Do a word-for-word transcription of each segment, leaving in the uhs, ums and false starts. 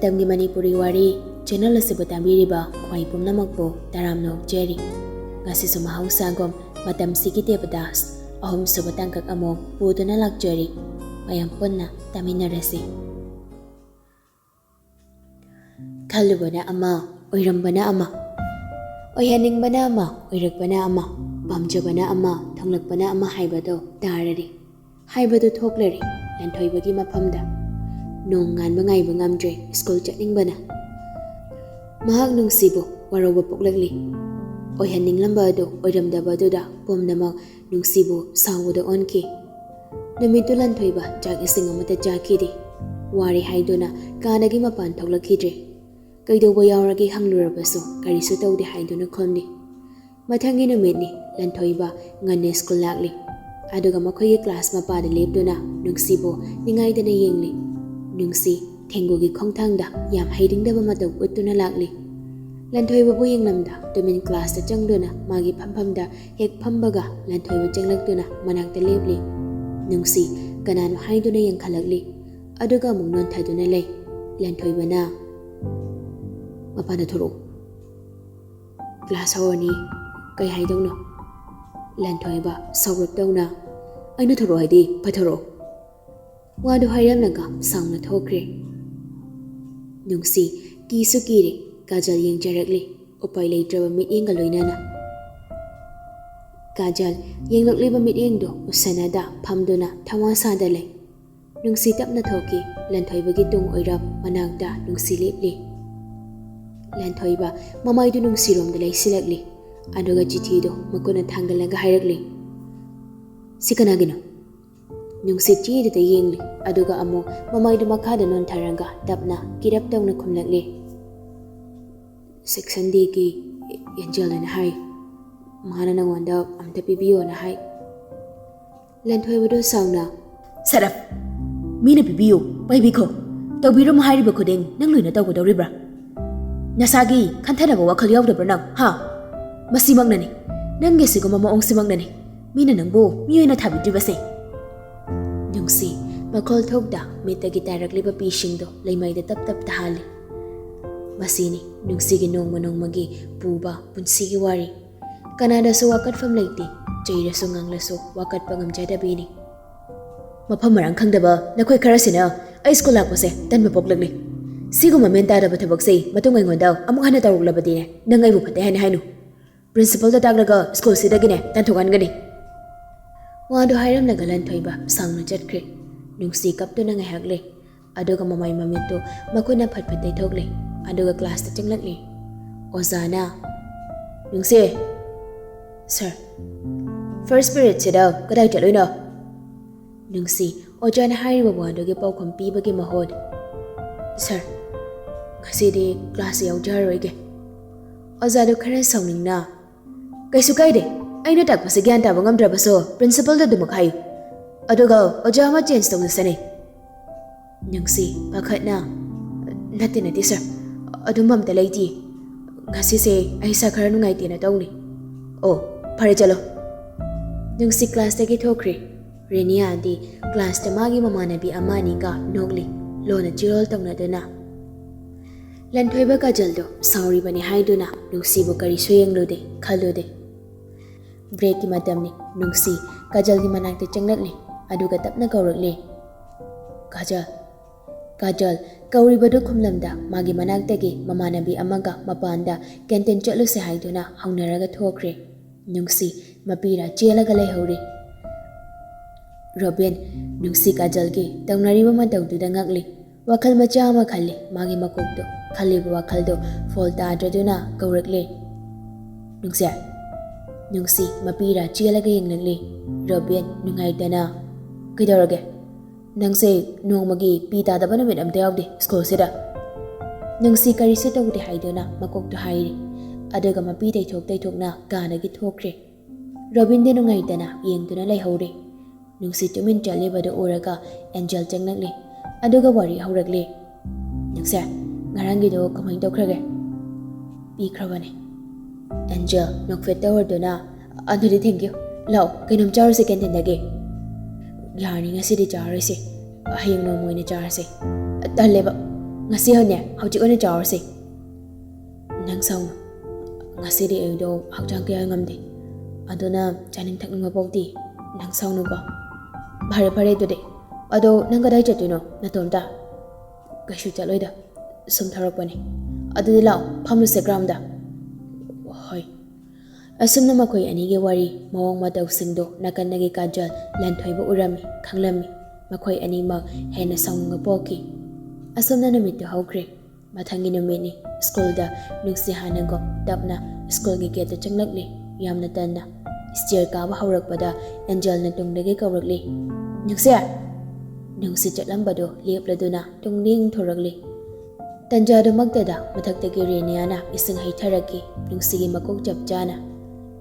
ꯃꯇꯝꯒꯤ ꯃꯅꯤꯄꯨꯔꯤ ꯋꯥꯔꯤ ꯆꯦꯅꯦꯜ ꯑꯁꯤꯕꯨ ꯇꯥꯕꯤꯔꯤꯕ ꯈ꯭ꯋꯥꯏ ꯄꯨꯝꯅꯃꯛꯄꯨ ꯇꯔꯥꯝꯅ ꯑꯣꯛꯆꯔꯤ꯫ ꯉꯁꯤꯁꯨ ꯃꯍꯧꯁꯥꯒꯨꯝ ꯃꯇꯝꯁꯤꯒꯤ ꯗꯦꯕꯗꯥꯁ ꯑꯍꯨꯝꯁꯨꯕ ꯇꯥꯡꯀꯛ ꯑꯃꯨꯛ ꯄꯨꯗꯨꯅ ꯂꯥꯛꯆꯔꯤ꯫ ꯃꯌꯥꯝ ꯄꯨꯟꯅ ꯇꯥꯃꯤꯟꯅꯔꯁꯤ꯫ ꯈꯜꯂꯨꯕꯅ ꯑꯃ, ꯑꯣꯏꯔꯝꯕꯅ ꯑꯃ, ꯑꯣꯏꯍꯟꯅꯤꯡꯕꯅ ꯑꯃ, ꯑꯣꯏꯔꯛꯄꯅ ꯑꯃ, ꯄꯥꯝꯖꯕꯅ ꯑꯃ, ꯊꯨꯡꯂꯛꯄꯅ ꯑꯃ ꯍꯥꯏꯕꯗꯣ ꯇꯥꯔꯔꯤ꯫ ꯍꯥꯏꯕꯗꯨ ꯊꯣꯛꯂꯔꯤ ꯂꯟꯊꯣꯏꯕꯒꯤ ꯃꯐꯝꯗ꯫ ꯅꯣꯡ ꯉꯥꯟꯕ ꯉꯥꯏꯕ ꯉꯝꯗ꯭ꯔꯦ ꯁ꯭ꯀꯨꯜ ꯆꯠꯅꯤꯡꯕꯅ꯫ ꯃꯍꯥꯛ ꯅꯨꯡꯁꯤꯕꯨ ꯋꯥꯔꯧꯕ ꯄꯣꯛꯂꯛꯂꯤ꯫ ꯑꯣꯏꯍꯟꯅꯤꯡꯂꯝꯕ ꯑꯗꯨ ꯑꯣꯏꯔꯝꯗꯕ ꯑꯗꯨꯗ ꯄꯨꯝꯅꯃꯛ ꯅꯨꯡꯁꯤꯕꯨ ꯁꯥꯎꯕꯗ ꯑꯣꯟꯈꯤ꯫ ꯅꯨꯃꯤꯠꯇꯨ ꯂꯟꯊꯣꯏꯕ ꯆꯥꯛ ꯏꯁꯤꯡ ꯑꯃꯠꯇ ꯆꯥꯈꯤꯗꯦ꯫ ꯋꯥꯔꯦ ꯍꯥꯏꯗꯨꯅ ꯀꯥꯗꯒꯤ ꯃꯄꯥꯟ ꯊꯣꯛꯂꯛꯈꯤꯗ꯭ꯔꯦ꯫ ꯀꯩꯗꯧꯕ ꯌꯥꯎꯔꯒꯦ ꯍꯪꯂꯨꯔꯕꯁꯨ ꯀꯔꯤꯁꯨ ꯇꯧꯗꯦ ꯍꯥꯏꯗꯨꯅ ꯈꯨꯝꯂꯤ꯫ ꯃꯊꯪꯒꯤ ꯅꯨꯃꯤꯠꯅꯤ꯫ ꯂꯟꯊꯣꯏꯕ ꯉꯟꯅ ꯁ꯭ꯀꯨꯜ ꯂꯥꯛꯂꯤ꯫ ꯑꯗꯨꯒ ꯃꯈꯣꯏꯒꯤ ꯀ꯭ꯂꯥꯁ ꯃꯄꯥꯗ ꯂꯦꯞꯇꯨꯅ ꯅꯨꯡꯁꯤꯕꯨ ꯅꯤꯡꯉꯥꯏꯗꯅ ꯌꯦꯡꯂꯤ꯫ ꯅꯨꯡꯁꯤ ꯊꯦꯡꯒꯨꯒꯤ ꯈꯣꯡꯊꯥꯡꯗ ꯌꯥꯝ ꯍꯩꯅꯤꯡꯗꯕ ꯃꯇꯧ ꯎꯠꯇꯨꯅ ꯂꯥꯛꯂꯤ꯫ ꯂꯟꯊꯣꯏꯕꯕꯨ ꯌꯦꯡꯂꯝꯗ ꯇꯨꯃꯤꯟ ꯀ꯭ꯂꯥꯁꯇ ꯆꯪꯗꯨꯅ ꯃꯥꯒꯤ ꯐꯝꯐꯝꯗ ꯍꯦꯛ ꯐꯝꯕꯒ ꯂꯟꯊꯣꯏꯕ ꯆꯪꯂꯛꯇꯨꯅ ꯃꯅꯥꯛꯇ ꯂꯦꯞꯂꯤ꯫ ꯅꯨꯡꯁꯤ ꯀꯅꯥꯅꯣ ꯍꯥꯏꯗꯨꯅ ꯌꯦꯡꯈꯠꯂꯛꯂꯤ꯫ ꯑꯗꯨꯒ ꯑꯃꯨꯛ ꯅꯣꯟꯊꯗꯨꯅ ꯂꯩ꯫ ꯂꯟꯊꯣꯏꯕꯅ, "ꯃꯄꯥꯟꯗ ꯊꯣꯔꯛꯎ꯫ ꯀ꯭ꯂꯥꯁ ꯍꯧꯔꯅꯤ꯫ ꯀꯩ ꯍꯥꯏꯗꯧꯅꯣ?" ꯂꯟꯊꯣꯏꯕ ꯁꯧꯔꯞ ꯇꯧꯅ, "ꯑꯩꯅ ꯊꯣꯔꯛꯑꯣ ꯍꯥꯏꯗꯤ ꯐꯠ ꯊꯣꯔꯛꯑꯣ꯫" ꯋꯥꯗꯨ ꯍꯥꯏꯔꯝꯂꯒ ꯁꯥꯎꯅ ꯊꯣꯛꯈ꯭ꯔꯦ꯫ ꯅꯨꯡꯁꯤ ꯀꯤꯁꯨ ꯀꯤꯔꯦ꯫ ꯀꯥꯖꯜ ꯌꯦꯡꯖꯔꯛꯂꯤ, ꯎꯄꯥꯏ ꯂꯩꯇ꯭ꯔꯕ ꯃꯤꯠꯌꯦꯡꯒ ꯂꯣꯏꯅꯅ꯫ ꯀꯥꯖꯜ ꯌꯦꯡꯂꯛꯂꯤꯕ ꯃꯤꯠꯌꯦꯡꯗꯨ ꯎꯁꯟꯅꯗ ꯐꯝꯗꯨꯅ ꯊꯋꯥ ꯁꯥꯗ ꯂꯩ꯫ ꯅꯨꯡꯁꯤ ꯇꯞꯅ ꯊꯣꯛꯈꯤ꯫ ꯂꯟꯊꯣꯏꯕꯒꯤ ꯇꯨꯡ ꯑꯣꯏꯔꯞ ꯃꯅꯥꯛꯇ ꯅꯨꯡꯁꯤ ꯂꯦꯞꯂꯤ꯫ ꯂꯟꯊꯣꯏꯕ ꯃꯃꯥꯏꯗꯨ ꯅꯨꯡꯁꯤꯔꯣꯝꯗ ꯂꯩꯁꯤꯜꯂꯛꯂꯤ꯫ ꯑꯗꯨꯒ ꯆꯤꯊꯤꯗꯨ ꯃꯈꯨꯠꯅ ꯊꯥꯡꯒꯠꯂꯒ ꯍꯥꯏꯔꯛꯂꯤ, "ꯁꯤ ꯀꯅꯥꯒꯤꯅꯣ?" ꯅꯨꯡꯁꯤ ꯆꯦꯗꯨꯗ ꯌꯦꯡꯂꯤ꯫ ꯑꯗꯨꯒ ꯑꯃꯨꯛ ꯃꯃꯥꯏꯗꯨ ꯃꯈꯥꯗ ꯅꯣꯟꯊꯔꯒ ꯇꯞꯅ ꯀꯤꯔꯞ ꯇꯧꯅ ꯈꯨꯝꯂꯛꯂꯤ, "ꯁꯦꯛꯁꯟ ꯗꯤꯒꯤ ꯑꯦꯟꯖꯦꯜꯅ ꯍꯥꯏ꯫ ꯃꯥꯅ ꯅꯉꯣꯟꯗ ꯑꯝꯇ ꯄꯤꯕꯤꯌꯣꯅ ꯍꯥꯏ꯫" ꯂꯟꯊꯣꯏꯕꯗꯨ ꯁꯥꯎꯅ, "ꯁꯔꯞ! ꯃꯤꯅ ꯄꯤꯕꯤꯌꯨ, ꯄꯥꯏꯕꯤꯈꯣ, ꯇꯧꯕꯤꯔꯝꯃꯣ ꯍꯥꯏꯔꯤꯕ ꯈꯨꯗꯤꯡ ꯅꯪ ꯂꯣꯏꯅ ꯇꯧꯒꯗꯧꯔꯤꯕ꯭ꯔꯥ? ꯅꯁꯥꯒꯤ ꯈꯟꯊꯅꯕ ꯋꯥꯈꯜ ꯌꯥꯎꯗꯕ꯭ꯔꯥ ꯅꯪ, ꯍꯥ? ꯃꯁꯤꯃꯛꯅꯅꯤ, ꯅꯪꯒꯤ ꯑꯁꯤꯒꯨꯝꯕ ꯃꯑꯣꯡꯁꯤꯃꯛꯅꯅꯤ ꯃꯤꯅ ꯅꯪꯕꯨ ꯃꯤ ꯑꯣꯏꯅ ꯊꯥꯕꯤꯗ꯭ꯔꯤꯕꯁꯦ꯫" ꯅꯨꯡꯁꯤ ꯃꯈꯣꯜ ꯊꯣꯛꯇ ꯃꯤꯠꯇꯒꯤ ꯇꯥꯔꯛꯂꯤꯕ ꯄꯤꯁꯤꯡꯗꯣ ꯂꯩꯃꯥꯏꯗ ꯇꯞ ꯇꯞ ꯇꯥꯍꯜꯂꯤ꯫ ꯃꯁꯤꯅꯤ ꯅꯨꯡꯁꯤꯒꯤ ꯅꯣꯡꯃ ꯅꯣꯡꯃꯒꯤ ꯄꯨꯕ ꯄꯨꯟꯁꯤꯒꯤ ꯋꯥꯔꯤ꯫ ꯀꯅꯥꯗꯁꯨ ꯋꯥꯀꯠꯐꯝ ꯂꯩꯇꯦ꯫ ꯆꯩꯔꯁꯨ ꯉꯥꯡꯂꯁꯨ ꯋꯥꯀꯠꯄ ꯉꯝꯖꯗꯕꯤꯅꯤ꯫ ꯃꯐꯝ ꯃꯔꯥꯡ ꯈꯪꯗꯕ ꯅꯈꯣꯏ ꯈꯔꯁꯤꯅ ꯑꯩ ꯁ꯭ꯀꯨꯜ ꯂꯥꯛꯄꯁꯦ ꯇꯟꯕ ꯄꯣꯛꯂꯛꯂꯤ꯫ ꯁꯤꯒꯨꯝꯕ ꯃꯦꯟ ꯇꯥꯗꯕ ꯊꯕꯛꯁꯦ ꯃꯇꯨꯡ ꯑꯩꯉꯣꯟꯗ ꯑꯃꯨꯛ ꯍꯟꯅ ꯇꯧꯔꯛꯂꯕꯗꯤꯅꯦ, ꯅꯪ ꯑꯩꯕꯨ ꯐꯠꯇꯦ ꯍꯥꯏꯅ ꯍꯥꯏꯅꯨ꯫ ꯄ꯭ꯔꯤꯟꯁꯤꯄꯜꯗ ꯇꯥꯛꯂꯒ ꯁ꯭ꯀꯨꯜꯁꯤꯗꯒꯤꯅꯦ ꯇꯥꯟꯊꯣꯛꯍꯟꯒꯅꯤ꯫ ꯋꯥꯗꯨ ꯍꯥꯏꯔꯝꯂꯒ ꯂꯟꯊꯣꯏꯕ ꯁꯥꯎꯅ ꯆꯠꯈ꯭ꯔꯦ꯫ ꯅꯨꯡꯁꯤ ꯀꯞꯇꯨꯅ ꯉꯥꯏꯍꯥꯛ ꯂꯩ꯫ ꯑꯗꯨꯒ ꯃꯃꯥꯏ ꯃꯃꯤꯠꯇꯨ ꯃꯈꯨꯠꯅ ꯐꯠ ꯐꯠ ꯇꯩꯊꯣꯛꯂꯦ꯫ ꯑꯗꯨꯒ ꯀ꯭ꯂꯥꯁꯇ ꯆꯪꯂꯛꯂꯦ꯫ ꯑꯣꯖꯥꯅ, "ꯅꯨꯡꯁꯤ!" "ꯁꯥꯔ, ꯐꯥꯔꯁ ꯄꯤꯔꯤꯌꯠꯁꯤꯗ ꯀꯗꯥꯏ ꯆꯠꯂꯨꯏꯅꯣ?" ꯅꯨꯡꯁꯤ ꯑꯣꯖꯥꯅ ꯍꯥꯏꯔꯤꯕ ꯋꯥꯗꯨꯒꯤ ꯄꯥꯎꯈꯨꯝ ꯄꯤꯕꯒꯤ ꯃꯍꯨꯠ, "ꯁꯥꯔ, ꯉꯁꯤꯗꯤ ꯀ꯭ꯂꯥꯁ ꯌꯥꯎꯖꯔꯔꯣꯏꯒꯦ"꯫ ꯑꯣꯖꯥꯗꯨ ꯈꯔ ꯁꯥꯎꯅꯤꯡꯅ, "ꯀꯩꯁꯨ ꯀꯥꯏꯗꯦ, ꯑꯩꯅ ꯇꯥꯛꯄꯁꯤ ꯒ꯭ꯌꯥꯟ ꯇꯥꯕ ꯉꯝꯗ꯭ꯔꯕꯁꯨ ꯄ꯭ꯔꯤꯟꯁꯤꯄꯜꯗ ꯑꯗꯨꯃꯛ ꯍꯥꯏꯌꯨ꯫ ꯑꯗꯨꯒ ꯑꯣꯖꯥ ꯑꯃ ꯆꯦꯟꯖ ꯇꯧꯖꯁꯅꯤ"꯫ ꯅꯨꯡꯁꯤ ꯄꯥꯈꯠꯅ, "ꯅꯠꯇꯦ, ꯅꯠꯇꯦ ꯁꯥꯔ, ꯑꯗꯨꯝꯕ ꯑꯝꯇ ꯂꯩꯇꯦ꯫ ꯉꯁꯤꯁꯦ ꯑꯩ ꯏꯁꯥ ꯈꯔ ꯅꯨꯡꯉꯥꯏꯇꯦꯅ ꯇꯧꯅꯤ"꯫ "ꯑꯣ, ꯐꯔꯦ, ꯆꯠꯂꯣ"꯫ ꯅꯨꯡꯁꯤ ꯀ꯭ꯂꯥꯁꯇꯒꯤ ꯊꯣꯛꯈ꯭ꯔꯦ꯫ ꯔꯦꯅꯤꯌꯥꯗꯤ ꯀ꯭ꯂꯥꯁꯇ ꯃꯥꯒꯤ ꯃꯃꯥꯟꯅꯕꯤ ꯑꯃ ꯑꯅꯤꯒ ꯅꯣꯛꯂꯤ, ꯂꯣꯟꯅ ꯆꯤꯔꯣꯜ ꯇꯧꯅꯗꯨꯅ꯫ ꯂꯟꯊꯣꯏꯕ ꯀꯥꯖꯜꯗꯣ ꯁꯥꯎꯔꯤꯕꯅꯤ ꯍꯥꯏꯗꯨꯅ ꯅꯨꯡꯁꯤꯕꯨ ꯀꯔꯤꯁꯨ ꯌꯦꯡꯂꯨꯗꯦ, ꯈꯜꯂꯨꯗꯦ꯫ ꯕ꯭ꯔꯦꯛꯀꯤ ꯃꯇꯝꯅꯤ꯫ ꯅꯨꯡꯁꯤ ꯀꯥꯖꯜꯒꯤ ꯃꯅꯥꯛꯇ ꯆꯪꯂꯛꯂꯦ, ꯑꯗꯨꯒ ꯇꯞꯅ ꯀꯧꯔꯛꯂꯦ, "ꯀꯥꯖꯜ"꯫ ꯀꯥꯖꯜ ꯀꯧꯔꯤꯕꯗꯨ ꯈꯨꯝꯂꯝꯗ ꯃꯥꯒꯤ ꯃꯅꯥꯛꯇꯒꯤ ꯃꯃꯥꯟꯅꯕꯤ ꯑꯃꯒ ꯃꯄꯥꯟꯗ ꯀꯦꯟꯇꯤꯟ ꯆꯠꯂꯨꯁꯦ ꯍꯥꯏꯗꯨꯅ ꯍꯧꯅꯔꯒ ꯊꯣꯛꯈ꯭ꯔꯦ꯫ ꯅꯨꯡꯁꯤ ꯃꯄꯤꯔꯥ ꯆꯦꯜꯂꯒ ꯂꯩꯍꯧꯔꯦ꯫ ꯔꯣꯕꯤꯟ ꯅꯨꯡꯁꯤ ꯀꯥꯖꯜꯒꯤ ꯇꯧꯅꯔꯤꯕ ꯃꯇꯧꯗꯨꯗ ꯉꯛꯂꯤ꯫ ꯋꯥꯈꯜ ꯃꯆꯥ ꯑꯃ ꯈꯜꯂꯤ ꯃꯥꯒꯤ ꯃꯀꯣꯛꯇꯨ꯫ ꯈꯜꯂꯤꯕ ꯋꯥꯈꯜꯗꯨ ꯐꯣꯜ ꯇꯥꯗ꯭ꯔꯗꯨꯅ ꯀꯧꯔꯛꯂꯦ, "ꯅꯨꯡꯁꯤ"꯫ ꯅꯨꯡꯁꯤ ꯃꯄꯤꯔꯥ ꯆꯦꯜꯂꯒ ꯌꯦꯡꯂꯛꯂꯤ꯫ ꯔꯣꯕꯤꯟ ꯅꯨꯡꯉꯥꯏꯇꯅ, "ꯀꯩꯗꯧꯔꯒꯦ? ꯅꯪꯁꯦ ꯅꯣꯡꯃꯒꯤ ꯄꯤ ꯇꯥꯗꯕ ꯅꯨꯃꯤꯠ ꯑꯝꯇ ꯌꯥꯎꯗꯦ ꯁ꯭ꯀꯨꯜꯁꯤꯗ"꯫ ꯅꯨꯡꯁꯤ ꯀꯔꯤꯁꯨ ꯇꯧꯗꯦ ꯍꯥꯏꯗꯨꯅ ꯃꯀꯣꯛꯇꯨ ꯍꯥꯏꯔꯤ꯫ ꯑꯗꯨꯒ ꯃꯄꯤ ꯇꯩꯊꯣꯛ ꯇꯩꯊꯣꯛꯅ ꯀꯥꯗꯒꯤ ꯊꯣꯛꯈ꯭ꯔꯦ꯫ ꯔꯣꯕꯤꯟꯗꯤ ꯅꯨꯡꯉꯥꯏꯇꯅ ꯌꯦꯡꯗꯨꯅ ꯂꯩꯍꯧꯔꯦ꯫ ꯅꯨꯡꯁꯤ ꯇꯨꯃꯤꯟ ꯆꯠꯂꯤꯕꯗꯨ ꯎꯔꯒ ꯑꯦꯟꯖꯦꯜ ꯆꯪꯂꯛꯂꯦ꯫ ꯑꯗꯨꯒ ꯋꯥꯔꯤ ꯍꯧꯔꯛꯂꯦ꯫ "ꯅꯨꯡꯁꯤ, ꯉꯔꯥꯡꯒꯤꯗꯣ ꯀꯃꯥꯏꯅ ꯇꯧꯈ꯭ꯔꯒꯦ?" "ꯄꯤꯈ꯭ꯔꯕꯅꯦ"꯫ ꯑꯦꯟꯖꯦꯜ ꯅꯣꯛꯐꯦꯠ ꯇꯧꯔꯗꯨꯅ, "ꯑꯗꯨꯗꯤ ꯊꯦꯡꯀ꯭ꯌꯨ꯫ ꯂꯥꯛꯑꯣ, ꯀꯩꯅꯣꯝ ꯆꯥꯔꯨꯁꯦ ꯀꯦꯟꯇꯤꯟꯗꯒꯤ"꯫ "ꯌꯥꯔꯅꯤ, ꯉꯁꯤꯗꯤ ꯆꯥꯔꯣꯏꯁꯦ"꯫ ꯍꯌꯦꯡ ꯅꯣꯡꯃ ꯑꯣꯏꯅ ꯆꯥꯔꯁꯦ꯫ ꯇꯜꯂꯦꯕ, ꯉꯁꯤ ꯑꯣꯏꯅ, ꯍꯧꯖꯤꯛ ꯑꯣꯏꯅ ꯆꯥꯔꯁꯦ꯫ ꯅꯪ ꯁꯥꯎꯅꯨ, ꯉꯁꯤꯗꯤ ꯑꯩꯗꯣ ꯍꯛꯆꯥꯡ ꯀꯌꯥ ꯉꯝꯗꯦ꯫ ꯑꯗꯨꯅ ꯆꯥꯅꯤꯡ ꯊꯛꯅꯤꯡꯕ ꯄꯣꯛꯇꯦ꯫ ꯅꯪ ꯁꯥꯎꯅꯨꯀꯣ꯫ ꯐꯔꯦ ꯐꯔꯦ ꯑꯗꯨꯗꯤ꯫ ꯑꯗꯣ ꯅꯪ ꯀꯗꯥꯏ ꯆꯠꯇꯣꯏꯅꯣ ꯅꯇꯣꯝꯇ? ꯀꯩꯁꯨ ꯆꯠꯂꯣꯏꯗ, ꯁꯨꯝ ꯊꯣꯔꯛꯄꯅꯦ꯫ ꯑꯗꯨꯗꯤ ꯂꯥꯛꯑꯣ, ꯐꯝꯂꯨꯁꯦ ꯒ꯭ꯔꯥꯎꯟꯗ꯫ ꯍꯣꯏ꯫ ꯑꯁꯨꯝꯅ ꯃꯈꯣꯏ ꯑꯅꯤꯒꯤ ꯋꯥꯔꯤ ꯃꯑꯣꯡ ꯃꯇꯧꯁꯤꯡꯗꯣ ꯅꯥꯀꯟꯗꯒꯤ ꯀꯥꯖꯜ, ꯂꯟꯊꯣꯏꯕ ꯎꯔꯝꯃꯤ, ꯈꯪꯂꯝꯃꯤ꯫ ꯃꯈꯣꯏ ꯑꯅꯤꯃꯛ ꯍꯦꯟꯅ ꯁꯥꯎꯅꯤꯡꯕ ꯄꯣꯛꯈꯤ꯫ ꯑꯁꯨꯝꯅ ꯅꯨꯃꯤꯠꯇꯨ ꯍꯧꯈ꯭ꯔꯦ꯫ ꯃꯊꯪꯒꯤ ꯅꯨꯃꯤꯠꯅꯤ꯫ ꯁ꯭ꯀꯨꯜꯗ ꯅꯨꯡꯁꯤ ꯍꯥꯟꯅꯒꯨꯝ ꯇꯞꯅ ꯁ꯭ꯀꯨꯜꯒꯤ ꯒꯦꯠꯇ ꯆꯪꯂꯛꯂꯤ꯫ ꯌꯥꯝꯅ ꯇꯟꯅ ꯁ꯭ꯇꯤꯌꯔ ꯀꯥꯕ ꯍꯧꯔꯛꯄꯗ ꯑꯦꯟꯖꯦꯜꯅ ꯇꯨꯡꯗꯒꯤ ꯀꯧꯔꯛꯂꯤ, "ꯅꯨꯡꯁꯤ!" ꯅꯨꯡꯁꯤ ꯆꯠꯂꯝꯕꯗꯨ ꯂꯦꯞꯂꯗꯨꯅ ꯇꯨꯡꯗ ꯌꯦꯡꯊꯣꯔꯛꯂꯤ꯫ ꯇꯟꯖꯥꯗꯨꯃꯛꯇꯗ ꯃꯊꯛꯇꯒꯤ ꯔꯦꯅꯤꯌꯥꯅ ꯏꯁꯤꯡ ꯍꯩꯊꯔꯛꯈꯤ, ꯅꯨꯡꯁꯤꯒꯤ ꯃꯀꯣꯛ ꯆꯞ ꯆꯥꯅ꯫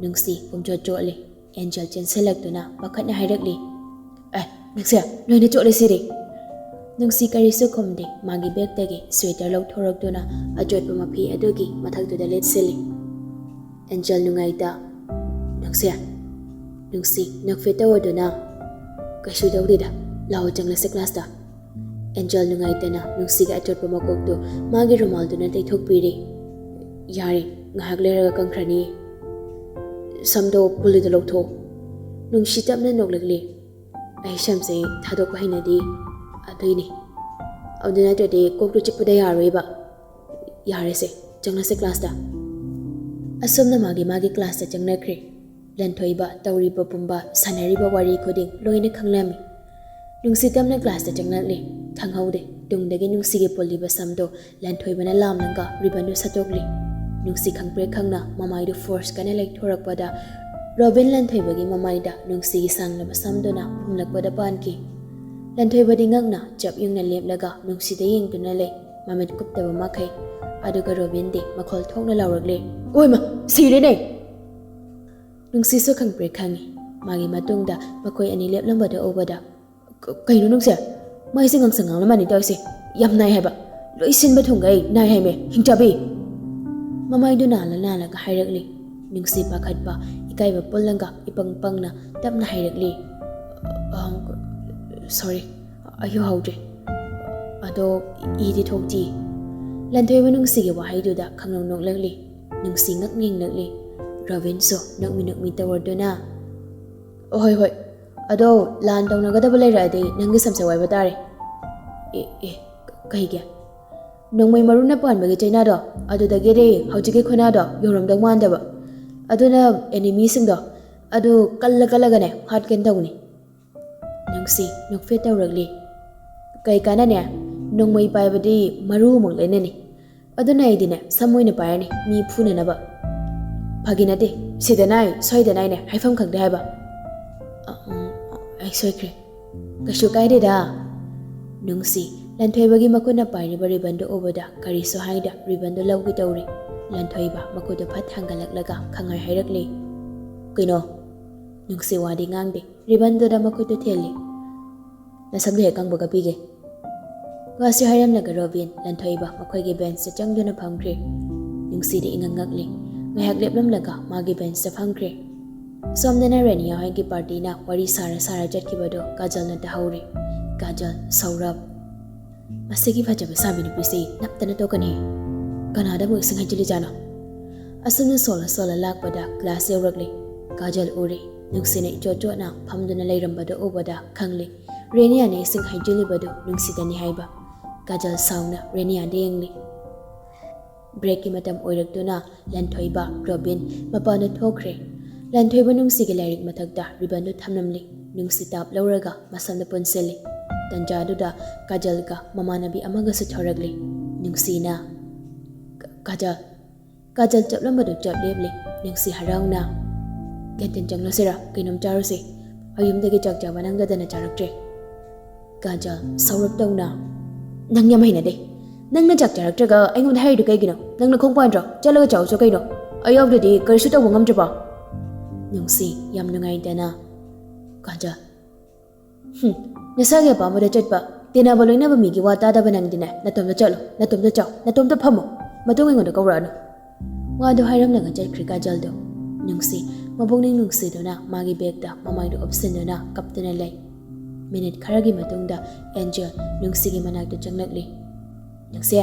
ꯅꯨꯡꯁꯤ ꯄꯨꯝꯆꯣꯠ ꯆꯣꯠꯂꯤ꯫ ꯑꯦꯟꯖꯦꯜ ꯆꯦꯟꯁꯤꯜꯂꯛꯇꯨꯅ ꯄꯥꯈꯠꯅ ꯍꯥꯏꯔꯛꯂꯤ, "ꯑꯦ, ꯅꯨꯡꯁꯤ, ꯂꯣꯏꯅ ꯆꯣꯠꯂꯦ ꯁꯤꯗꯤ!" ꯅꯨꯡꯁꯤ ꯀꯔꯤꯁꯨ ꯈꯨꯝꯗꯦ꯫ ꯃꯥꯒꯤ ꯕꯦꯒꯇꯒꯤ ꯁ꯭ꯋꯦꯇꯔ ꯂꯧꯊꯣꯔꯛꯇꯨꯅ ꯑꯆꯣꯠꯄ ꯃꯐꯤ ꯑꯗꯨꯒꯤ ꯃꯊꯛꯇꯨꯗ ꯂꯤꯠꯁꯤꯜꯂꯤ꯫ ꯑꯦꯟꯖꯦꯜ ꯅꯨꯡꯉꯥꯏꯇ, "ꯅꯨꯡꯁꯤ, ꯅꯨꯡꯁꯤ, ꯅꯣꯛꯐꯦꯠ ꯇꯧꯔꯗꯨꯅ?" "ꯀꯩꯁꯨ ꯇꯧꯗꯦꯗ, ꯂꯥꯛꯑꯣ ꯆꯪꯂꯁꯦ ꯀ꯭ꯂꯥꯁꯇ꯫" ꯑꯦꯟꯖꯦꯜ ꯅꯨꯡꯉꯥꯏꯇꯅ ꯅꯨꯡꯁꯤꯒꯤ ꯑꯆꯣꯠꯄ ꯃꯀꯣꯛꯇꯨ ꯃꯥꯒꯤ ꯔꯨꯃꯥꯜꯗꯨꯅ ꯇꯩꯊꯣꯛꯄꯤꯔꯤ꯫ "ꯌꯥꯔꯦ, ꯉꯥꯏꯍꯥꯛ ꯂꯩꯔꯒ ꯀꯪꯈ꯭ꯔꯅꯤ꯫ ꯁꯝꯗꯣ ꯄꯨꯜꯂꯤꯗ ꯂꯧꯊꯣꯛꯑꯣ꯫" ꯅꯨꯡꯁꯤ ꯇꯞꯅ ꯅꯣꯛꯂꯛꯂꯤ꯫ "ꯑꯩ ꯁꯝꯁꯦ ꯊꯥꯗꯣꯛꯄ ꯍꯩꯅꯗꯦ, ꯑꯗꯨꯏꯅꯦ꯫ ꯑꯗꯨ ꯅꯠꯇ꯭ꯔꯗꯤ ꯀꯣꯛꯇꯨ ꯆꯤꯛꯄꯗ ꯌꯥꯔꯣꯏꯕ꯫ ꯌꯥꯔꯦꯁꯦ, ꯆꯪꯂꯁꯦ ꯀ꯭ꯂꯥꯁꯇ꯫" ꯑꯁꯨꯝꯅ ꯃꯥꯒꯤ ꯃꯥꯒꯤ ꯀ꯭ꯂꯥꯁꯇ ꯆꯪꯅꯈ꯭ꯔꯦ꯫ ꯂꯟꯊꯣꯏꯕ ꯇꯧꯔꯤꯕ ꯄꯨꯝꯕ, ꯁꯥꯟꯅꯔꯤꯕ ꯋꯥꯔꯤ ꯈꯨꯗꯤꯡ ꯂꯣꯏꯅ ꯈꯪꯂꯝꯃꯤ꯫ ꯅꯨꯡꯁꯤ ꯇꯞꯅ ꯀ꯭ꯂꯥꯁꯇ ꯆꯪꯂꯛꯂꯦ꯫ ꯈꯪꯍꯧꯗꯦ, ꯇꯨꯡꯗꯒꯤ ꯅꯨꯡꯁꯤꯒꯤ ꯄꯨꯜꯂꯤꯕ ꯁꯝꯗꯣ ꯂꯟꯊꯣꯏꯕꯅ ꯂꯥꯝꯂꯒ ꯔꯤꯕꯟꯗꯨ ꯁꯠꯇꯣꯛꯂꯤ꯫ ꯅꯨꯡꯁꯤ ꯈꯪꯄ꯭ꯔꯦꯛ ꯈꯪꯅ ꯃꯃꯥꯏꯗꯨ ꯐꯣꯔꯁ ꯀꯟꯅ ꯂꯩꯊꯣꯔꯛꯄꯗ ꯔꯣꯕꯤꯟ ꯂꯟꯊꯣꯏꯕꯒꯤ ꯃꯃꯥꯏꯗ ꯅꯨꯡꯁꯤꯒꯤ ꯁꯥꯡꯂꯕ ꯁꯝꯗꯨꯅ ꯐꯨꯝꯂꯛꯄꯗ ꯄꯥꯟꯈꯤ꯫ ꯂꯟꯊꯣꯏꯕꯗꯤ ꯉꯛꯅ ꯆꯞ ꯌꯨꯡꯅ ꯂꯦꯞꯂꯒ ꯅꯨꯡꯁꯤꯗ ꯌꯦꯡꯗꯨꯅ ꯂꯩ, ꯃꯃꯤꯠ ꯀꯨꯞꯇꯕ ꯃꯈꯩ꯫ ꯑꯗꯨꯒ ꯔꯣꯕꯤꯟꯗꯤ ꯃꯈꯣꯜ ꯊꯣꯛꯅ ꯂꯥꯎꯔꯛꯂꯦ, "ꯑꯣꯏꯃ, ꯁꯤꯔꯦꯅꯦ!" ꯅꯨꯡꯁꯤꯁꯨ ꯈꯪꯄ꯭ꯔꯦꯛ ꯈꯪꯉꯤ꯫ ꯃꯥꯒꯤ ꯃꯇꯨꯡꯗ ꯃꯈꯣꯏ ꯑꯅꯤ ꯂꯦꯞꯂꯝꯕꯗꯨ ꯎꯕꯗ, "ꯀ-, ꯀꯩꯅꯣ ꯅꯨꯡꯁꯤ? ꯃꯩꯁꯦ ꯉꯥꯡꯁꯪ ꯉꯥꯡꯂꯝꯃꯅꯤ ꯇꯧꯔꯤꯁꯦ꯫ ꯌꯥꯝ ꯅꯥꯏ ꯍꯥꯏꯕ꯫ ꯂꯣꯏ ꯁꯤꯟꯕ ꯊꯨꯡꯒꯩ ꯅꯥꯏ ꯍꯥꯏꯃꯦ, ꯍꯤꯡꯆꯥꯕꯤ!" ꯃꯃꯥꯏꯗꯨ ꯅꯥꯜꯂ ꯅꯥꯜꯂꯒ ꯍꯥꯏꯔꯛꯂꯤ꯫ ꯅꯨꯡꯁꯤ ꯄꯥꯈꯠꯄ, ꯏꯀꯥꯏꯕ ꯄꯨꯜꯂꯒ ꯏꯄꯪ ꯄꯪꯅ ꯇꯞꯅ ꯍꯥꯏꯔꯛꯂꯤ, "ꯑ, ꯑ, ꯁꯣꯔꯤ, ꯑꯩꯁꯨ ꯍꯧꯗ꯭ꯔꯤ꯫ ꯑꯗꯣ ꯏꯗꯤ ꯊꯣꯛꯇꯤ꯫ ꯂꯟꯊꯣꯏꯕ ꯅꯨꯡꯁꯤꯒꯤ ꯋꯥꯍꯩꯗꯨꯗ ꯈꯪꯅꯣꯛ ꯅꯣꯛꯂꯛꯂꯤ꯫ ꯅꯨꯡꯁꯤ ꯉꯛ ꯌꯦꯡꯂꯛꯂꯤ꯫ ꯔꯣꯕꯤꯟꯁꯨ ꯅꯣꯛꯃꯤ ꯅꯣꯛꯃꯤ ꯇꯧꯔꯗꯨꯅ, "ꯍꯣꯏ, ꯍꯣꯏ꯫ ꯑꯗꯣ ꯂꯥꯟ ꯇꯧꯅꯒꯗꯕ ꯂꯩꯔꯛꯑꯗꯤ ꯅꯪꯒꯤ ꯁꯝꯁꯦ ꯋꯥꯏꯕ ꯇꯥꯔꯦ꯫" "ꯑꯦ, ꯑꯦ, ꯀꯩꯒꯤ?" "ꯅꯣꯡꯃꯩ ꯃꯔꯨꯅ ꯄꯥꯟꯕꯒꯤ ꯆꯩꯅꯥꯗꯣ, ꯑꯗꯨꯗꯒꯤꯗꯤ ꯍꯧꯖꯤꯛꯀꯤ ꯈꯨꯅꯥꯗꯣ ꯌꯧꯔꯝꯗꯧ ꯃꯥꯟꯗꯕ꯫ ꯑꯗꯨꯅ ꯑꯦꯅꯤꯃꯤꯁꯤꯡꯗꯣ ꯑꯗꯨ ꯀꯜꯂ ꯀꯜꯂꯒꯅꯦ ꯍꯥꯠꯀꯦꯅ ꯇꯧꯅꯤ꯫" ꯅꯨꯡꯁꯤ ꯅꯣꯛꯐꯦꯠ ꯇꯧꯔꯛꯂꯤ꯫ "ꯀꯩ ꯀꯥꯟꯅꯅꯤ? ꯅꯣꯡꯃꯩ ꯄꯥꯏꯕꯗꯤ ꯃꯔꯨ ꯑꯃꯨꯛ ꯂꯩꯅꯅꯤ꯫ ꯑꯗꯨꯅ ꯑꯩꯗꯤꯅꯦ ꯁꯝ ꯑꯣꯏꯅ ꯄꯥꯏꯔꯅꯤ, ꯃꯤ ꯐꯨꯅꯅꯕ꯫" "ꯐꯥꯒꯤ ꯅꯠꯇꯦ, ꯁꯤꯗ ꯅꯥꯏ, ꯁꯣꯏꯗ ꯅꯥꯏꯅꯦ, ꯍꯥꯏꯐꯝ ꯈꯪꯗꯦ ꯍꯥꯏꯕ꯫" "ꯑ, ꯎꯝ, ꯑꯩ ꯁꯣꯏꯈ꯭ꯔꯦ꯫" "ꯀꯩꯁꯨ ꯀꯥꯏꯗꯦꯗ꯫" ꯅꯨꯡꯁꯤ ꯂꯟꯊꯣꯏꯕꯒꯤ ꯃꯈꯨꯠꯅ ꯄꯥꯏꯔꯤꯕ ꯔꯤꯕꯟꯗꯨ ꯎꯕꯗ ꯀꯔꯤꯁꯨ ꯍꯥꯏꯗ ꯔꯤꯕꯟꯗꯨ ꯂꯧꯒꯦ ꯇꯧꯔꯤ꯫ ꯂꯟꯊꯣꯏꯕ ꯃꯈꯨꯠꯇꯨ ꯐꯠ ꯊꯥꯡꯒꯠꯂꯛꯂꯒ ꯈꯪꯍꯥꯏ ꯍꯥꯏꯔꯛꯂꯤ꯫ "ꯀꯩꯅꯣ?" ꯅꯨꯡꯁꯤ ꯋꯥꯗꯤ ꯉꯥꯡꯗꯦ꯫ ꯔꯤꯕꯟꯗꯨꯗ ꯃꯈꯨꯠꯇꯨ ꯊꯤꯜꯂꯤ꯫ "ꯅꯁꯝꯗꯨ ꯍꯦꯛ ꯀꯪꯕꯒ ꯄꯤꯒꯦ꯫" ꯋꯥꯁꯤ ꯍꯥꯏꯔꯝꯂꯒ ꯔꯣꯕꯤꯟ ꯂꯟꯊꯣꯏꯕ ꯃꯈꯣꯏꯒꯤ ꯕꯦꯟꯁꯇ ꯆꯪꯗꯨꯅ ꯐꯝꯈ꯭ꯔꯦ꯫ ꯅꯨꯡꯁꯤꯗꯤ ꯏꯉꯛ ꯉꯛꯂꯤ꯫ ꯉꯥꯏꯍꯥꯛ ꯂꯦꯞꯂꯝꯂꯒ ꯃꯥꯒꯤ ꯕꯦꯟꯁꯇ ꯐꯝꯈ꯭ꯔꯦ꯫ ꯁꯣꯝꯗꯅ ꯔꯦꯅꯤꯌꯥ ꯍꯣꯏꯒꯤ ꯄꯥꯔꯇꯤꯅ ꯋꯥꯔꯤ ꯁꯥꯔ ꯁꯥꯔ ꯆꯠꯈꯤꯕꯗꯨ ꯀꯥꯖꯜꯅ ꯇꯥꯍꯧꯔꯦ꯫ ꯀꯥꯖꯜ, ꯁꯧꯔꯞ꯫ "ꯃꯁꯤꯒꯤ ꯐꯖꯕ ꯁꯥꯕꯤ ꯅꯨꯄꯤꯁꯤ ꯅꯞꯇꯅ ꯇꯣꯛꯀꯅꯤ꯫ ꯀꯅꯥꯗ ꯑꯃꯨꯛ ꯏꯁꯤꯡ ꯍꯩꯖꯤꯜꯂꯤꯖꯥꯠꯅꯣ?" ꯑꯁꯨꯝꯅ ꯁꯣꯜꯂ ꯁꯣꯜꯂ ꯂꯥꯛꯄꯗ ꯀ꯭ꯂꯥꯁ ꯌꯧꯔꯛꯂꯦ꯫ ꯀꯥꯖꯜ ꯎꯔꯦ꯫ ꯅꯨꯡꯁꯤꯅ ꯏꯆꯣꯠ ꯆꯣꯠꯅ ꯐꯝꯗꯨꯅ ꯂꯩꯔꯝꯕꯗꯨ ꯎꯕꯗ ꯈꯪꯂꯦ꯫ ꯔꯦꯅꯤꯌꯥꯅ ꯏꯁꯤꯡ ꯍꯩꯖꯤꯜꯂꯤꯕꯗꯨ ꯅꯨꯡꯁꯤꯗꯅꯤ ꯍꯥꯏꯕ꯫ ꯀꯥꯖꯜ ꯁꯥꯎꯅ ꯔꯦꯅꯤꯌꯥꯗ ꯌꯦꯡꯂꯤ꯫ ꯕ꯭ꯔꯦꯛꯀꯤ ꯃꯇꯝ ꯑꯣꯏꯔꯛꯇꯨꯅ ꯂꯟꯊꯣꯏꯕ, ꯔꯣꯕꯤꯟ ꯃꯄꯥꯟꯗ ꯊꯣꯛꯈ꯭ꯔꯦ꯫ ꯂꯟꯊꯣꯏꯕ ꯅꯨꯡꯁꯤꯒꯤ ꯂꯥꯏꯔꯤꯛ ꯃꯊꯛꯇ ꯔꯤꯕꯟꯗꯨ ꯊꯝꯂꯝꯂꯤ꯫ ꯅꯨꯡꯁꯤ ꯇꯥꯞ ꯂꯧꯔꯒ ꯃꯁꯝꯗ ꯄꯨꯟꯁꯤꯜꯂꯤ꯫ ꯇꯟꯖꯥꯗꯨꯗ ꯀꯥꯖꯜꯒ ꯃꯃꯥꯟꯅꯕꯤ ꯑꯃꯒꯁꯨ ꯊꯣꯔꯛꯂꯤ꯫ ꯅꯨꯡꯁꯤꯅ, "ꯀ-, ꯀꯥꯖꯜ꯫" ꯀꯥꯖꯜ ꯆꯠꯂꯝꯕꯗꯨ ꯆꯞ ꯂꯦꯞꯂꯦ꯫ ꯅꯨꯡꯁꯤ ꯍꯔꯥꯎꯅ, "ꯀꯦꯟꯇꯤꯟ ꯆꯪꯂꯁꯤꯔ? ꯀꯩꯅꯣꯝ ꯆꯥꯔꯨꯁꯦ꯫ ꯑꯌꯨꯝꯗꯒꯤ ꯆꯥꯛ ꯆꯥꯕ ꯅꯪꯗꯗꯅ ꯆꯥꯔꯛꯇ꯭ꯔꯦ꯫" ꯀꯥꯖꯜ ꯁꯧꯔꯞ ꯇꯧꯅ, "ꯅꯪ ꯌꯥꯝ ꯍꯩꯅꯗꯦ꯫ ꯅꯪꯅ ꯆꯥꯛ ꯆꯥꯔꯛꯇ꯭ꯔꯒ ꯑꯩꯉꯣꯟꯗ ꯍꯥꯏꯔꯤꯗꯨ ꯀꯩꯒꯤꯅꯣ? ꯅꯪꯅ ꯈꯣꯡ ꯄꯥꯟꯗ꯭ꯔꯣ? ꯆꯠꯂꯒ ꯆꯥꯎꯁꯣ ꯀꯩꯅꯣ꯫ ꯑꯩ ꯌꯥꯎꯗ꯭ꯔꯗꯤ ꯀꯔꯤꯁꯨ ꯇꯧꯕ ꯉꯝꯗ꯭ꯔꯕꯣ?" ꯅꯨꯡꯁꯤ ꯌꯥꯝ ꯅꯨꯡꯉꯥꯏꯇꯅ, "ꯀꯥꯖꯜ, ꯍꯨꯝ, ꯅꯁꯥꯒꯤ ꯑꯄꯥꯝꯕꯗ ꯆꯠꯄ, ꯇꯤꯟꯅꯕ ꯂꯣꯏꯅꯕ ꯃꯤꯒꯤ ꯋꯥ ꯇꯥꯗꯕ ꯅꯪꯗꯤꯅꯦ, ꯅꯇꯣꯝꯇ ꯆꯠꯂꯣ, ꯅꯇꯣꯝꯇ ꯆꯥꯎ, ꯅꯇꯣꯝꯇ ꯐꯝꯃꯣ꯫ ꯃꯇꯨꯡ ꯑꯩꯉꯣꯟꯗ ꯀꯧꯔꯛꯑꯅꯨ꯫" ꯋꯥꯗꯨ ꯍꯥꯏꯔꯝꯂꯒ ꯆꯠꯈ꯭ꯔꯦ ꯀꯥꯖꯜꯗꯨ꯫ ꯅꯨꯡꯁꯤ ꯃꯄꯨꯛꯅꯤꯡ ꯅꯨꯡꯁꯤꯗꯨꯅ ꯃꯥꯒꯤ ꯕꯦꯒꯇ ꯃꯃꯥꯏꯗꯨ ꯑꯨꯞꯁꯤꯟꯗꯨꯅ ꯀꯞꯇꯨꯅ ꯂꯩ꯫ ꯃꯤꯅꯤꯠ ꯈꯔꯒꯤ ꯃꯇꯨꯡꯗ ꯑꯦꯟꯖꯦꯜ ꯅꯨꯡꯁꯤꯒꯤ ꯃꯅꯥꯛꯇ ꯆꯪꯂꯛꯂꯤ꯫ "ꯅꯨꯡꯁꯤ!"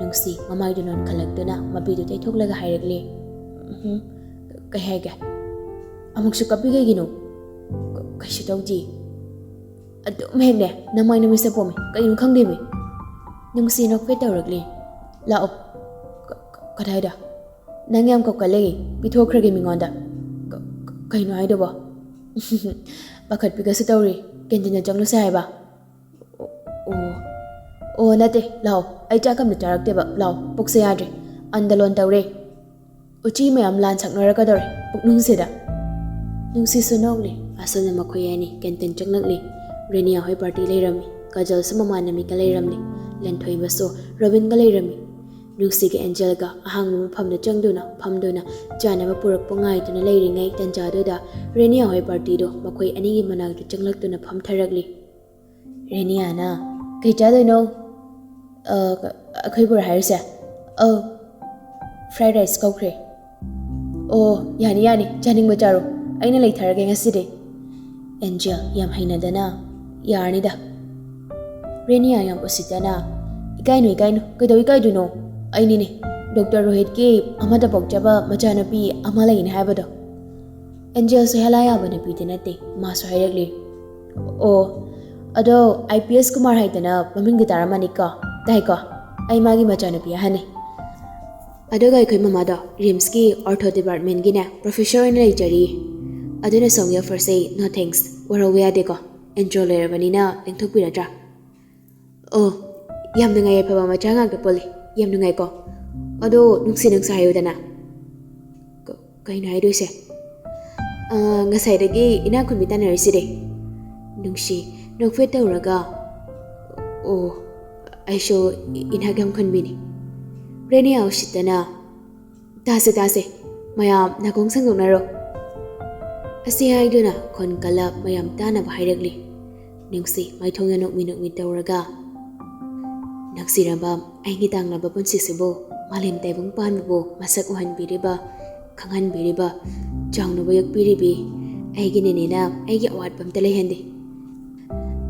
ꯅꯨꯡꯁꯤ ꯃꯃꯥꯏꯗꯨ ꯅꯣꯟꯈꯠꯂꯛꯇꯨꯅ ꯃꯄꯤꯗꯨ ꯇꯩꯊꯣꯛꯂꯒ ꯍꯥꯏꯔꯛꯂꯤ꯫ "ꯎꯝꯍꯨꯝ, ꯀꯩ ꯍꯥꯏꯒꯦ? ꯑꯃꯨꯛꯁꯨ ꯀꯞꯄꯤ ꯀꯩꯒꯤꯅꯣ?" "ꯀ-, ꯀꯩꯁꯨ ꯇꯧꯗꯦ꯫ ꯑꯗꯨꯝ ꯍꯦꯛꯅꯦ ꯅꯃꯥꯏ ꯅꯃꯤꯠꯁꯦ ꯄꯣꯝꯃꯤ, ꯀꯩꯅꯣ ꯈꯪꯗꯦꯃꯤ꯫" ꯅꯨꯡꯁꯤ ꯅꯣꯛꯐꯦꯠ ꯇꯧꯔꯛꯂꯤ꯫ "ꯂꯥꯛꯑꯣ꯫" "ꯀ-, ꯀ-, ꯀꯗꯥꯏꯗ?" "ꯅꯪ ꯌꯥꯝ ꯀꯧꯀꯜꯂꯦ, ꯄꯤꯊꯣꯛꯈ꯭ꯔꯒꯦ ꯃꯤꯉꯣꯟꯗ꯫" "ꯀ-, ꯀ-, ꯀꯩꯅꯣ ꯍꯥꯏꯗꯨꯕꯣ?" "ꯄꯥꯈꯠꯄꯤꯒꯁꯨ ꯇꯧꯔꯤ, ꯀꯦꯟꯇꯤꯟꯗ ꯆꯪꯂꯨꯁꯦ ꯍꯥꯏꯕ?" "ꯑꯣ, ꯑꯣ, ꯑꯣ, ꯅꯠꯇꯦ, ꯂꯥꯛꯑꯣ, ꯑꯩ ꯆꯥꯛ ꯑꯝꯇ ꯆꯥꯔꯛꯇꯦꯕ, ꯂꯥꯛꯑꯣ, ꯄꯨꯛꯁꯦ ꯌꯥꯗ꯭ꯔꯦ, ꯑꯟꯗꯂꯣꯟ ꯇꯧꯔꯦ, ꯎꯆꯤ ꯃꯌꯥꯝ ꯂꯥꯟ ꯁꯛꯅꯔꯛꯀꯗꯧꯔꯦ ꯄꯨꯛꯅꯨꯡꯁꯤꯗ꯫" ꯅꯨꯡꯁꯤꯁꯨ ꯅꯣꯛꯂꯤ꯫ ꯑꯁꯨꯝꯅ ꯃꯈꯣꯏ ꯑꯅꯤ ꯀꯦꯟꯇꯤꯟ ꯆꯪꯂꯛꯂꯤ꯫ ꯔꯦꯅꯤꯌꯥ ꯍꯣꯏ ꯄꯥꯔꯇꯤ ꯂꯩꯔꯝꯃꯤ, ꯀꯖꯜꯁꯨ ꯃꯃꯥꯟꯅꯕꯤꯒ ꯂꯩꯔꯝꯂꯤ, ꯂꯦꯟꯊꯣꯏꯕꯁꯨ ꯔꯣꯕꯤꯟꯒ ꯂꯩꯔꯝꯃꯤ꯫ ꯅꯨꯡꯁꯤꯒ ꯑꯦꯟꯖꯦꯜꯒ ꯑꯍꯥꯡꯕ ꯃꯐꯝꯗ ꯆꯪꯗꯨꯅ ꯐꯝꯗꯨꯅ ꯆꯥꯅꯕ ꯄꯨꯔꯛꯄ ꯉꯥꯏꯗꯨꯅ ꯂꯩꯔꯤꯉꯩ ꯇꯟꯖꯥꯗꯨꯗ ꯔꯦꯅꯤꯌꯥ ꯍꯣꯏ ꯄꯥꯔꯇꯤꯗꯨ ꯃꯈꯣꯏ ꯑꯅꯤꯒꯤ ꯃꯅꯥꯛꯇ ꯆꯪꯂꯛꯇꯨꯅ ꯐꯝꯊꯔꯛꯂꯤ꯫ ꯔꯦꯅꯤꯌꯥꯅ, "ꯀꯩ ꯆꯥꯗꯣꯏꯅꯣ?" "ꯑ, ꯑꯩꯈꯣꯏ ꯕꯣꯔꯥ ꯍꯥꯏꯔꯤꯁꯦ?" "ꯑꯧ, ꯐ꯭ꯔꯥꯏ ꯔꯥꯏꯁ ꯀꯧꯈ꯭ꯔꯦ꯫" "ꯑꯣ, ꯌꯥꯅꯤ, ꯌꯥꯅꯤ, ꯆꯥꯅꯤꯡꯕ ꯆꯥꯔꯣ, ꯑꯩꯅ ꯂꯩꯊꯔꯒꯦ ꯉꯁꯤꯗꯤ꯫" ꯑꯦꯟꯖꯦꯜ ꯌꯥꯝ ꯍꯩꯅꯗꯅ, "ꯌꯥꯔꯅꯤꯗ꯫" ꯔꯦꯅꯤꯌꯥ ꯌꯥꯝ ꯎꯁꯤꯠꯇꯅ, "ꯏꯀꯥꯏꯅꯨ, ꯏꯀꯥꯏꯅꯨ, ꯀꯩꯗꯧ ꯏꯀꯥꯏꯗꯣꯏꯅꯣ? ꯑꯩꯅꯤꯅꯦ, ꯗꯣꯛꯇꯔ ꯔꯣꯍꯤꯠꯀꯤ ꯑꯃꯗ ꯄꯣꯛꯆꯕ ꯃꯆꯥꯅꯨꯄꯤ ꯑꯃ ꯂꯩꯅꯤ ꯍꯥꯏꯕꯗꯣ꯫" ꯑꯦꯟꯖꯦꯜꯁꯨ ꯍꯦꯂꯥ ꯌꯥꯕ ꯅꯨꯄꯤꯗꯤ ꯅꯠꯇꯦ, ꯃꯥꯁꯨ ꯍꯥꯏꯔꯛꯂꯤ, "ꯑꯣ, ꯑꯗꯣ ꯑꯥꯏ ꯄꯤ ꯑꯦꯁ ꯀꯨꯃꯥꯔ ꯍꯥꯏꯗꯅ ꯃꯃꯤꯡꯗꯤ ꯇꯥꯔꯝꯃꯅꯤꯀꯣ?" "ꯇꯥꯏꯀꯣ, ꯑꯩ ꯃꯥꯒꯤ ꯃꯆꯥꯅꯨꯄꯤ ꯑꯍꯟꯅꯤ꯫ ꯑꯗꯨꯒ ꯑꯩꯈꯣꯏ ꯃꯃꯥꯗꯣ ꯔꯤꯝꯁꯀꯤ ꯑꯣꯔꯊꯣ ꯗꯤꯄꯥꯔꯠꯃꯦꯟꯒꯤꯅꯦ ꯄ꯭ꯔꯣꯐꯦꯁꯔ ꯑꯣꯏꯅ ꯂꯩꯖꯔꯤ꯫ ꯑꯗꯨꯅ ꯁꯣꯝꯒꯤ ꯑꯣꯐꯔꯁꯦ no thanks, ꯋꯥꯔꯧꯕ ꯌꯥꯗꯦꯀꯣ꯫ ꯏꯟꯇ꯭ꯔꯣ ꯂꯣꯏꯔꯕꯅꯤꯅ ꯂꯦꯡꯊꯣꯛꯄꯤꯔꯗ꯭ꯔꯥ?" "ꯑꯣ, ꯌꯥꯝ ꯅꯨꯡꯉꯥꯏ, ꯑꯐꯕ ꯃꯆꯥ ꯉꯥꯛꯇ ꯄꯣꯜꯂꯤ꯫ ꯌꯥꯝ ꯅꯨꯡꯉꯥꯏꯀꯣ꯫ ꯑꯗꯣ ꯅꯨꯡꯁꯤ ꯅꯨꯡꯁꯥ ꯍꯥꯏꯌꯨꯗꯅ꯫" "ꯀ-, ꯀꯩꯅꯣ ꯍꯥꯏꯗꯣꯏꯁꯦ? ꯑꯥ, ꯉꯁꯥꯏꯗꯒꯤ ꯏꯅꯥꯛ ꯈꯨꯟꯕꯤ ꯇꯥꯟꯅꯔꯤꯁꯤꯗꯤ꯫" ꯅꯨꯡꯁꯤ ꯅꯣꯛꯐꯦꯠ ꯇꯧꯔꯒ, "ꯑꯣ, ꯑꯩꯁꯨ ꯏꯅꯥꯛ ꯌꯥꯝ ꯈꯨꯟꯕꯤꯅꯤ꯫" ꯔꯦꯅꯤꯌꯥ ꯎꯁꯤꯠꯇꯅ, "ꯇꯥꯁꯦ, ꯇꯥꯁꯦ, ꯃꯌꯥꯝ ꯅꯥꯀꯣꯡ ꯁꯦꯡꯗꯣꯛꯅꯔꯣ꯫" ꯑꯁꯤ ꯍꯥꯏꯗꯨꯅ ꯈꯣꯟ ꯀꯜꯂ ꯃꯌꯥꯝ ꯇꯥꯅꯕ ꯍꯥꯏꯔꯛꯂꯤ꯫ ꯅꯨꯡꯁꯤ ꯃꯥꯏꯊꯣꯡꯗ ꯅꯣꯛꯃꯤ ꯅꯣꯛꯃꯤ ꯇꯧꯔꯒ, "ꯅꯨꯡꯁꯤꯔꯕ ꯑꯩꯒꯤ ꯇꯥꯡꯂꯕ ꯄꯨꯟꯁꯤꯁꯤꯕꯨ ꯃꯥꯂꯦꯝ ꯇꯥꯏꯕꯪ ꯄꯥꯟꯕꯕꯨ ꯃꯁꯛ ꯎꯍꯟꯕꯤꯔꯤꯕ, ꯈꯪꯍꯟꯕꯤꯔꯤꯕ, ꯆꯥꯎꯅꯕ ꯌꯣꯛꯄꯤꯔꯤꯕꯤ ꯑꯩꯒꯤ ꯅꯦꯅꯦꯅ ꯑꯩꯒꯤ ꯑꯋꯥꯠꯄ ꯑꯝꯇ ꯂꯩꯍꯟꯗꯦ꯫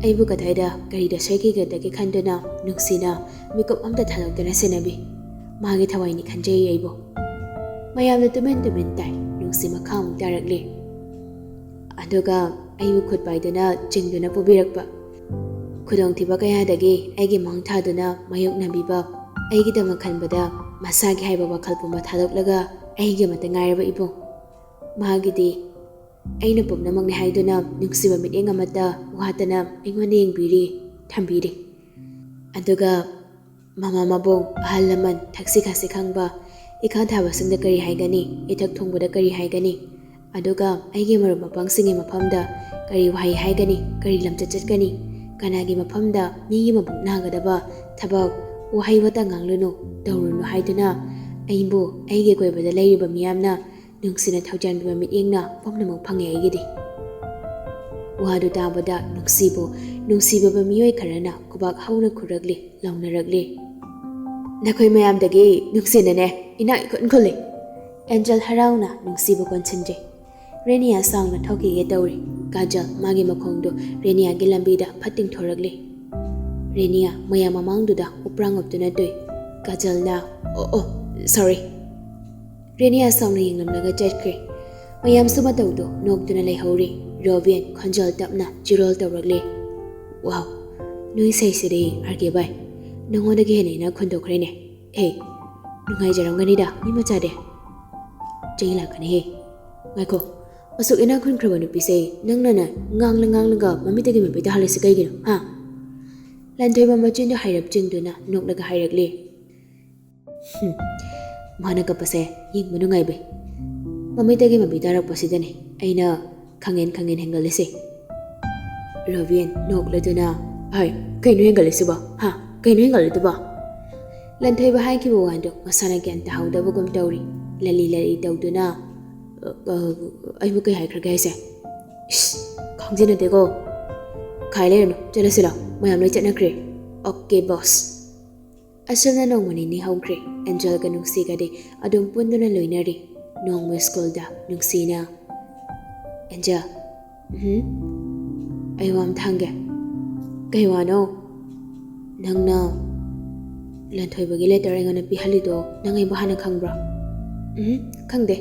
ꯑꯩꯕꯨ ꯀꯗꯥꯏꯗ ꯀꯔꯤꯗ ꯁꯣꯏꯈꯤꯒꯗꯒꯦ ꯈꯟꯗꯨꯅ ꯅꯨꯡꯁꯤꯅ ꯃꯤꯀꯨꯞ ꯑꯝꯇ ꯊꯥꯗꯣꯛꯇꯅ ꯁꯦꯟꯅꯕꯤ꯫ ꯃꯥꯒꯤ ꯊꯋꯥꯏꯅꯤ ꯈꯟꯖꯩ ꯑꯩꯕꯨ꯫ ꯃꯌꯥꯝꯅ ꯇꯨꯃꯤꯟ ꯇꯨꯃꯤꯟ ꯇꯥꯏ꯫ ꯅꯨꯡꯁꯤ ꯃꯈꯥ ꯑꯃꯨꯛ ꯇꯥꯔꯛꯂꯤ꯫ ꯑꯗꯨꯒ ꯑꯩꯕꯨ ꯈꯨꯠ ꯄꯥꯏꯗꯨꯅ ꯆꯤꯡꯗꯨꯅ ꯄꯨꯕꯤꯔꯛꯄ, ꯈꯨꯗꯣꯡꯊꯤꯕ ꯀꯌꯥꯗꯒꯤ ꯑꯩꯒꯤ ꯃꯥꯡ ꯊꯥꯗꯨꯅ ꯃꯥꯌꯣꯛꯅꯕꯤꯕ, ꯑꯩꯒꯤꯗꯃꯛ ꯈꯟꯕꯗ ꯃꯁꯥꯒꯤ ꯍꯥꯏꯕ ꯋꯥꯈꯜ ꯄꯨꯝꯕ ꯊꯥꯗꯣꯛꯂꯒ ꯑꯩꯒꯤ ꯑꯃꯠꯇ ꯉꯥꯏꯔꯕ ꯏꯕꯨꯡ꯫ ꯃꯥꯒꯤꯗꯤ ꯑꯩꯅ ꯄꯨꯝꯅꯃꯛꯅꯤ ꯍꯥꯏꯗꯨꯅ ꯅꯨꯡꯁꯤꯕ ꯃꯤꯠꯌꯦꯡ ꯑꯃꯠꯇ ꯋꯥꯠꯇꯅ ꯑꯩꯉꯣꯟꯗ ꯌꯦꯡꯕꯤꯔꯤ, ꯊꯝꯕꯤꯔꯤ꯫ ꯑꯗꯨꯒ ꯃꯃꯥ ꯃꯕꯨꯡ, ꯑꯍꯜ ꯂꯃꯟ, ꯊꯛꯁꯤ ꯈꯥꯁꯤ ꯈꯪꯕ, ꯏꯈꯥ ꯊꯥꯕꯁꯤꯡꯗ ꯀꯔꯤ ꯍꯥꯏꯒꯅꯤ, ꯏꯊꯛ ꯊꯣꯡꯕꯗ ꯀꯔꯤ ꯍꯥꯏꯒꯅꯤ, ꯑꯗꯨꯒ ꯑꯩꯒꯤ ꯃꯔꯨꯞ ꯃꯄꯥꯡꯁꯤꯡꯒꯤ ꯃꯐꯝꯗ ꯀꯔꯤ ꯋꯥꯍꯩ ꯍꯥꯏꯒꯅꯤ, ꯀꯔꯤ ꯂꯝꯆꯠ ꯆꯠꯀꯅꯤ, ꯀꯅꯥꯒꯤ ꯃꯐꯝꯗ ꯃꯤꯒꯤ ꯃꯕꯨꯛ ꯅꯥꯒꯗꯕ ꯊꯕꯛ, ꯋꯥꯍꯩ ꯋꯥꯇꯥ ꯉꯥꯡꯂꯨꯅꯨ, ꯇꯧꯔꯨꯅꯨ ꯍꯥꯏꯗꯨꯅ ꯑꯩꯕꯨ ꯑꯩꯒꯤ ꯑꯀꯣꯏꯕꯗ ꯂꯩꯔꯤꯕ ꯃꯤꯌꯥꯝꯅ ꯅꯨꯡꯁꯤꯅ ꯊꯧꯖꯥꯟꯕꯤꯕ ꯃꯤꯠꯌꯦꯡꯅ ꯄꯨꯝꯅꯃꯛ ꯐꯪꯉꯦ ꯑꯩꯒꯤꯗꯤ꯫ ꯋꯥꯗꯨ ꯇꯥꯕꯗ ꯅꯨꯡꯁꯤꯕꯨ ꯅꯨꯡꯁꯤꯕꯤꯕ ꯃꯤꯑꯣꯏ ꯈꯔꯅ ꯈꯨꯕꯥꯛ ꯍꯧꯅ ꯈꯨꯔꯛꯂꯤ, ꯂꯥꯎꯅꯔꯛꯂꯤ꯫ "ꯅꯈꯣꯏ ꯃꯌꯥꯝꯗꯒꯤ ꯅꯨꯡꯁꯤꯅꯅꯦ ꯏꯅꯥꯛ ꯏꯈꯨꯟ ꯈꯨꯜꯂꯤ!" ꯑꯦꯟꯖꯦꯜ ꯍꯔꯥꯎꯅ ꯅꯨꯡꯁꯤꯕ ꯀꯣꯟꯁꯤꯟꯖꯩ꯫ ꯔꯦꯅꯤꯌꯥ ꯁꯥꯎꯅ ꯊꯣꯛꯈꯤꯒꯦ ꯇꯧꯔꯤ꯫ ꯀꯥꯖꯜ ꯃꯥꯒꯤ ꯃꯈꯣꯡꯗꯨ ꯔꯦꯅꯤꯌꯥꯒꯤ ꯂꯝꯕꯤꯗ ꯐꯠ ꯇꯤꯡꯊꯣꯔꯛꯂꯤ꯫ ꯔꯦꯅꯤꯌꯥ ꯃꯌꯥꯝ ꯃꯃꯥꯡꯗꯨꯗ ꯎꯄ꯭ꯔꯥꯡ ꯎꯞꯇꯨꯅ ꯇꯨꯏ꯫ ꯀꯥꯖꯜꯅ, "ꯑꯣ, ꯑꯣ, ꯁꯣꯔꯤ꯫" ꯔꯦꯅꯤꯌꯥ ꯁꯥꯎꯅ ꯌꯦꯡꯂꯝꯂꯒ ꯆꯠꯈ꯭ꯔꯦ꯫ ꯃꯌꯥꯝꯁꯨ ꯃꯇꯧꯗꯨ ꯅꯣꯛꯇꯨꯅ ꯂꯩꯍꯧꯔꯤ꯫ ꯔꯣꯕꯤꯟ ꯈꯣꯟꯖꯦꯜ ꯇꯞꯅ ꯆꯤꯔꯣꯜ ꯇꯧꯔꯛꯂꯤ꯫ "ꯋꯥꯎ, ꯅꯣꯏ ꯏꯁꯩꯁꯤꯗꯤ ꯑꯥꯔ ꯀꯦ ꯚꯥꯏ, ꯅꯉꯣꯟꯗꯒꯤ ꯍꯦꯟꯅ ꯏꯅꯥꯛ ꯈꯨꯟꯗꯣꯛꯈ꯭ꯔꯦꯅꯦ꯫ ꯑꯦ, ꯅꯨꯡꯉꯥꯏꯖꯔꯝꯒꯅꯤꯗ ꯃꯤ ꯃꯆꯥꯗꯤ꯫ ꯆꯩ ꯂꯥꯛꯀꯅꯤꯍꯦ꯫ ꯉꯥꯏꯈꯣ, ꯑꯁꯨꯛ ꯏꯅꯥꯛ ꯈꯨꯟꯈ꯭ꯔꯕ ꯅꯨꯄꯤꯁꯦ ꯅꯪꯅꯅꯦ ꯉꯥꯡꯂ ꯉꯥꯡꯂꯒ ꯃꯃꯤꯠꯇꯒꯤ ꯃꯄꯤ ꯇꯥꯍꯜꯂꯤꯁꯤ ꯀꯩꯒꯤꯅꯣ, ꯍꯥ?" ꯂꯟꯊꯣꯏꯕ ꯃꯆꯤꯟꯗꯨ ꯍꯥꯏꯔꯞ ꯆꯤꯡꯗꯨꯅ ꯅꯣꯛꯂꯒ ꯍꯥꯏꯔꯛꯂꯤ꯫ "ꯍꯨꯝ, ꯃꯥꯅ ꯀꯞꯄꯁꯦ ꯌꯦꯡꯕ ꯅꯨꯡꯉꯥꯏꯕꯩ꯫ ꯃꯃꯤꯠꯇꯒꯤ ꯃꯄꯤ ꯇꯥꯔꯛꯄꯁꯤꯗꯅꯦ ꯑꯩꯅ ꯈꯪꯍꯦꯟ ꯈꯪꯍꯦꯟ ꯍꯦꯟꯒꯠꯂꯤꯁꯦ꯫" ꯔꯣꯕꯤꯟ ꯅꯣꯛꯂꯗꯨꯅ, "ꯍꯥꯏ, ꯀꯩꯅꯣ ꯍꯦꯟꯒꯠꯂꯤꯁꯤꯕꯣ? ꯍꯥ? ꯀꯩꯅꯣ ꯍꯦꯟꯒꯠꯂꯤꯗꯨꯕꯣ?" ꯂꯟꯊꯣꯏꯕ ꯍꯥꯏꯈꯤꯕ ꯋꯥꯗꯣ ꯃꯁꯥꯅ ꯒ꯭ꯌꯥꯟ ꯇꯥꯍꯧꯗꯕꯒꯨꯝ ꯇꯧꯔꯤ꯫ ꯂꯂꯤ ꯂꯂꯤ ꯇꯧꯗꯨꯅ, "ꯑ, ꯑ, ꯑꯩꯕꯨ ꯀꯩ ꯍꯥꯏꯈ꯭ꯔꯒꯦ ꯍꯥꯏꯁꯦ?" "ꯏꯁ, ꯈꯪꯖꯤꯟꯅꯗꯦꯀꯣ꯫ ꯈꯥꯏ ꯂꯩꯔꯅꯨ, ꯆꯠꯂꯁꯤ ꯂꯥꯎ, ꯃꯌꯥꯝ ꯂꯣꯏ ꯆꯠꯅꯈ꯭ꯔꯦ꯫" "ꯑꯣꯀꯦ, ꯕꯣꯁ꯫" ꯑꯁꯨꯝꯅ ꯅꯣꯡꯃ ꯅꯤꯅꯤ ꯍꯧꯈ꯭ꯔꯦ꯫ ꯑꯦꯟꯖꯦꯜꯒ ꯅꯨꯡꯁꯤꯒꯗꯤ ꯑꯗꯨꯝ ꯄꯨꯟꯗꯨꯅ ꯂꯣꯏꯅꯔꯤ꯫ ꯅꯣꯡꯃ ꯁ꯭ꯀꯨꯜꯗ ꯅꯨꯡꯁꯤꯅ, "ꯑꯦꯟꯖꯦꯜ꯫" "ꯎꯝ?" "ꯑꯩ ꯋꯥ ꯑꯝꯇ ꯍꯪꯒꯦ꯫" "ꯀꯩ ꯋꯥꯅꯣ? ꯅꯪꯅ ꯂꯟꯊꯣꯏꯕꯒꯤ ꯂꯦꯇꯔ ꯑꯩꯉꯣꯟꯗ ꯄꯤꯍꯜꯂꯤꯗꯣ ꯅꯪ ꯑꯩꯕꯨ ꯍꯥꯟꯅ ꯈꯪꯕ꯭ꯔꯣ?" "ꯎꯝ, ꯈꯪꯗꯦ꯫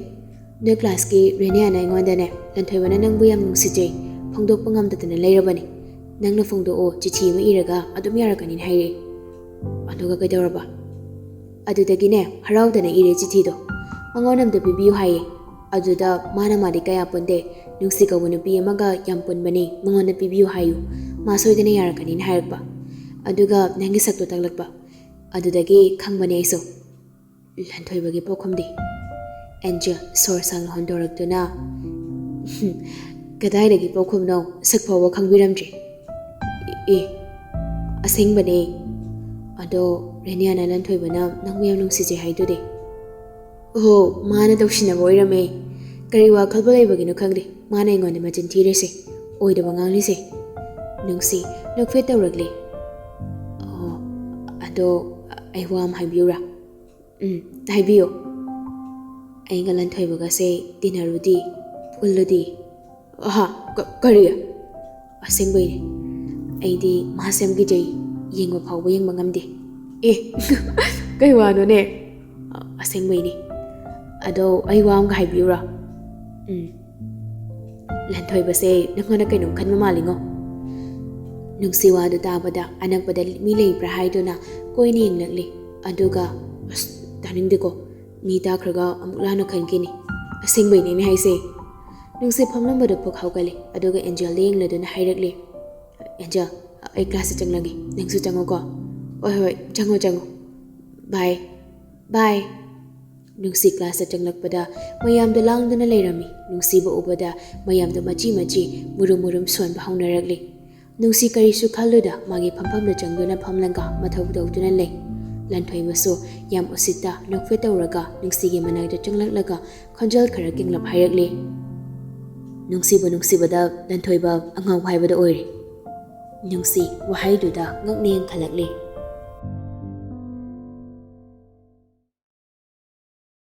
ꯅꯣꯏ ꯀ꯭ꯂꯥꯁꯀꯤ ꯔꯦꯅꯤꯌꯥꯅ ꯑꯩꯉꯣꯟꯗꯅꯦ, ꯂꯟꯊꯣꯏꯕꯅ ꯅꯪꯕꯨ ꯌꯥꯝ ꯅꯨꯡꯁꯤꯖꯩ, ꯐꯣꯡꯗꯣꯛꯄ ꯉꯝꯗꯗꯅ ꯂꯩꯔꯕꯅꯤ꯫ ꯅꯪꯅ ꯐꯣꯡꯗꯣꯛꯑꯣ, ꯆꯤꯊꯤ ꯑꯃ ꯏꯔꯒ ꯑꯗꯨꯝ ꯌꯥꯔꯛꯀꯅꯤꯅ ꯍꯥꯏꯔꯛꯏ꯫ ꯑꯗꯨꯒ ꯀꯩꯗꯧꯔꯕ?" "ꯑꯗꯨꯗꯒꯤꯅꯦ, ꯍꯔꯥꯎꯗꯅ ꯏꯔꯦ ꯆꯤꯊꯤꯗꯣ꯫ ꯃꯉꯣꯟꯗ ꯑꯝꯇ ꯄꯤꯕꯤꯌꯨ ꯍꯥꯏꯌꯦ꯫ ꯑꯗꯨꯗ ꯃꯥꯅ ꯃꯥꯗꯤ ꯀꯌꯥ ꯄꯨꯟꯗꯦ, ꯅꯨꯡꯁꯤ ꯀꯧꯕ ꯅꯨꯄꯤ ꯑꯃꯒ ꯌꯥꯝ ꯄꯨꯟꯕꯅꯤ, ꯃꯉꯣꯟꯗ ꯄꯤꯕꯤꯌꯨ ꯍꯥꯏꯌꯨ꯫ ꯃꯥ ꯁꯣꯏꯗꯅ ꯌꯥꯔꯛꯀꯅꯤꯅ ꯍꯥꯏꯔꯛꯄ꯫ ꯑꯗꯨꯒ ꯅꯪꯒꯤ ꯁꯛꯇꯣ ꯇꯥꯛꯂꯛꯄ꯫ ꯑꯗꯨꯗꯒꯤ ꯈꯪꯕꯅꯦ ꯑꯩꯁꯨ ꯂꯟꯊꯣꯏꯕꯒꯤ ꯄꯥꯎꯈꯨꯝꯗꯤ꯫" ꯑꯦꯟꯖꯦꯜ ꯁꯣꯔ ꯁꯥꯡꯅ ꯍꯣꯟꯗꯣꯔꯛꯇꯨꯅ, "ꯀꯗꯥꯏꯗꯒꯤ ꯄꯥꯎꯈꯨꯝꯅꯣ? ꯁꯛ ꯐꯥꯎꯕ ꯈꯪꯕꯤꯔꯝꯗ꯭ꯔꯤ꯫" "ꯑꯦ, ꯑꯁꯦꯡꯕꯅꯦ꯫ ꯑꯗꯣ ꯔꯦꯅꯤꯌꯥꯅ ꯂꯟꯊꯣꯏꯕꯅ ꯅꯪꯕꯨ ꯌꯥꯝ ꯅꯨꯡꯁꯤꯖꯩ ꯍꯥꯏꯗꯨꯗꯤ?" "ꯑꯣꯍꯣ, ꯃꯥꯅ ꯇꯧꯁꯤꯟꯅꯕ ꯑꯣꯏꯔꯝꯃꯦ꯫ ꯀꯔꯤ ꯋꯥꯈꯜꯕꯨ ꯂꯩꯕꯒꯤꯅꯣ ꯈꯪꯗꯦ, ꯃꯥꯅ ꯑꯩꯉꯣꯟꯗ ꯃꯆꯤꯟ ꯊꯤꯔꯤꯁꯦ, ꯑꯣꯏꯗꯕ ꯉꯥꯡꯂꯤꯁꯦ꯫" ꯅꯨꯡꯁꯤ ꯅꯣꯛꯐꯦꯠ ꯇꯧꯔꯛꯂꯦ꯫ "ꯑꯣ, ꯑꯗꯣ ꯑꯩ ꯋꯥ ꯑꯃ ꯍꯥꯏꯕꯤꯌꯨꯔꯥ?" "ꯎꯝ, ꯍꯥꯏꯕꯤꯌꯨ꯫" "ꯑꯩꯒ ꯂꯟꯊꯣꯏꯕꯒꯁꯦ ꯇꯤꯟꯅꯔꯨꯗꯤ, ꯄꯨꯜꯂꯨꯗꯤ꯫" "ꯑꯍꯥ, ꯀ-, ꯀꯔꯤ?" "ꯑꯁꯦꯡꯕꯩꯅꯦ꯫ ꯑꯩꯗꯤ ꯃꯥꯁꯦ ꯌꯥꯝ ꯀꯤꯖꯩ, ꯌꯦꯡꯕ ꯐꯥꯎꯕ ꯌꯦꯡꯕ ꯉꯝꯗꯦ꯫" "ꯑꯦ, ꯀꯩ ꯋꯥꯅꯣꯅꯦ?" "ꯑꯁꯦꯡꯕꯩꯅꯦ꯫ ꯑꯗꯣ ꯑꯩ ꯋꯥ ꯑꯃꯒ ꯍꯥꯏꯕꯤꯌꯨꯔꯥ?" "ꯎꯝ꯫" "ꯂꯟꯊꯣꯏꯕꯁꯦ ꯅꯪꯉꯣꯟꯗ ꯀꯩꯅꯣꯝ ꯈꯟꯕ ꯃꯥꯜꯂꯤꯉꯣ꯫" ꯅꯨꯡꯁꯤ ꯋꯥꯗꯨ ꯇꯥꯕꯗ ꯑꯅꯛꯄꯗ ꯃꯤ ꯂꯩꯕ꯭ꯔꯥ ꯍꯥꯏꯗꯨꯅ ꯀꯣꯏꯅ ꯌꯦꯡꯂꯛꯂꯤ꯫ ꯑꯗꯨꯒ, "ꯑꯁ, ꯇꯥꯅꯤꯡꯗꯦꯀꯣ꯫ ꯃꯤ ꯇꯥꯈ꯭ꯔꯒ ꯑꯃꯨꯛ ꯂꯥꯟꯅ ꯈꯟꯈꯤꯅꯤ꯫ ꯑꯁꯦꯡꯕꯩꯅꯦ ꯑꯩꯅ ꯍꯥꯏꯁꯦ꯫" ꯅꯨꯡꯁꯤ ꯐꯝꯂꯝꯕꯗꯨ ꯐꯨꯛ ꯍꯧꯒꯠꯂꯤ꯫ ꯑꯗꯨꯒ ꯑꯦꯟꯖꯦꯜꯗ ꯌꯦꯡꯂꯗꯨꯅ ꯍꯥꯏꯔꯛꯂꯤ, "ꯑꯦꯟꯖꯦꯜ, ꯑꯩ ꯀ꯭ꯂꯥꯁꯇ ꯆꯪꯂꯒꯦ꯫ ꯅꯪꯁꯨ ꯆꯪꯉꯨꯀꯣ꯫" "ꯍꯣꯏ, ꯍꯣꯏ, ꯆꯪꯉꯣ, ꯆꯪꯉꯣ꯫ ꯕꯥꯏ, ꯕꯥꯏ꯫" ꯅꯨꯡꯁꯤ ꯀ꯭ꯂꯥꯁꯇ ꯆꯪꯂꯛꯄꯗ ꯃꯌꯥꯝꯗꯣ ꯂꯥꯡꯗꯨꯅ ꯂꯩꯔꯝꯃꯤ꯫ ꯅꯨꯡꯁꯤꯕ ꯎꯕꯗ ꯃꯌꯥꯝꯗꯣ ꯃꯆꯤ ꯃꯆꯤ, ꯃꯨꯔꯨꯝ ꯃꯨꯔꯨꯝ ꯁꯣꯟꯕ ꯍꯧꯅꯔꯛꯂꯤ꯫ ꯅꯨꯡꯁꯤ ꯀꯔꯤꯁꯨ ꯈꯜꯂꯨꯗ ꯃꯥꯒꯤ ꯐꯝꯐꯝꯗ ꯆꯪꯗꯨꯅ ꯐꯝꯂꯒ ꯃꯊꯧ ꯇꯧꯗꯨꯅ ꯂꯩ꯫ ꯂꯟꯊꯣꯏꯕꯁꯨ ꯌꯥꯝ ꯎꯁꯤꯠꯇ ꯅꯣꯛꯐꯦꯠ ꯇꯧꯔꯒ ꯅꯨꯡꯁꯤꯒꯤ ꯃꯅꯥꯛꯇ ꯆꯪꯂꯛꯂꯒ ꯈꯣꯟꯖꯦꯜ ꯈꯔ ꯀꯤꯡꯂꯞ ꯍꯥꯏꯔꯛꯂꯤ, "ꯅꯨꯡꯁꯤꯕꯨ ꯅꯨꯡꯁꯤꯕꯗ ꯂꯟꯊꯣꯏꯕ ꯑꯉꯥꯎꯕ ꯍꯥꯏꯕꯗꯨ ꯑꯣꯏꯔꯦ꯫" ꯅꯨꯡꯁꯤ ꯋꯥꯍꯩꯗꯨꯗ ꯉꯛꯅ ꯌꯦꯡꯈꯠꯂꯛꯂꯤ꯫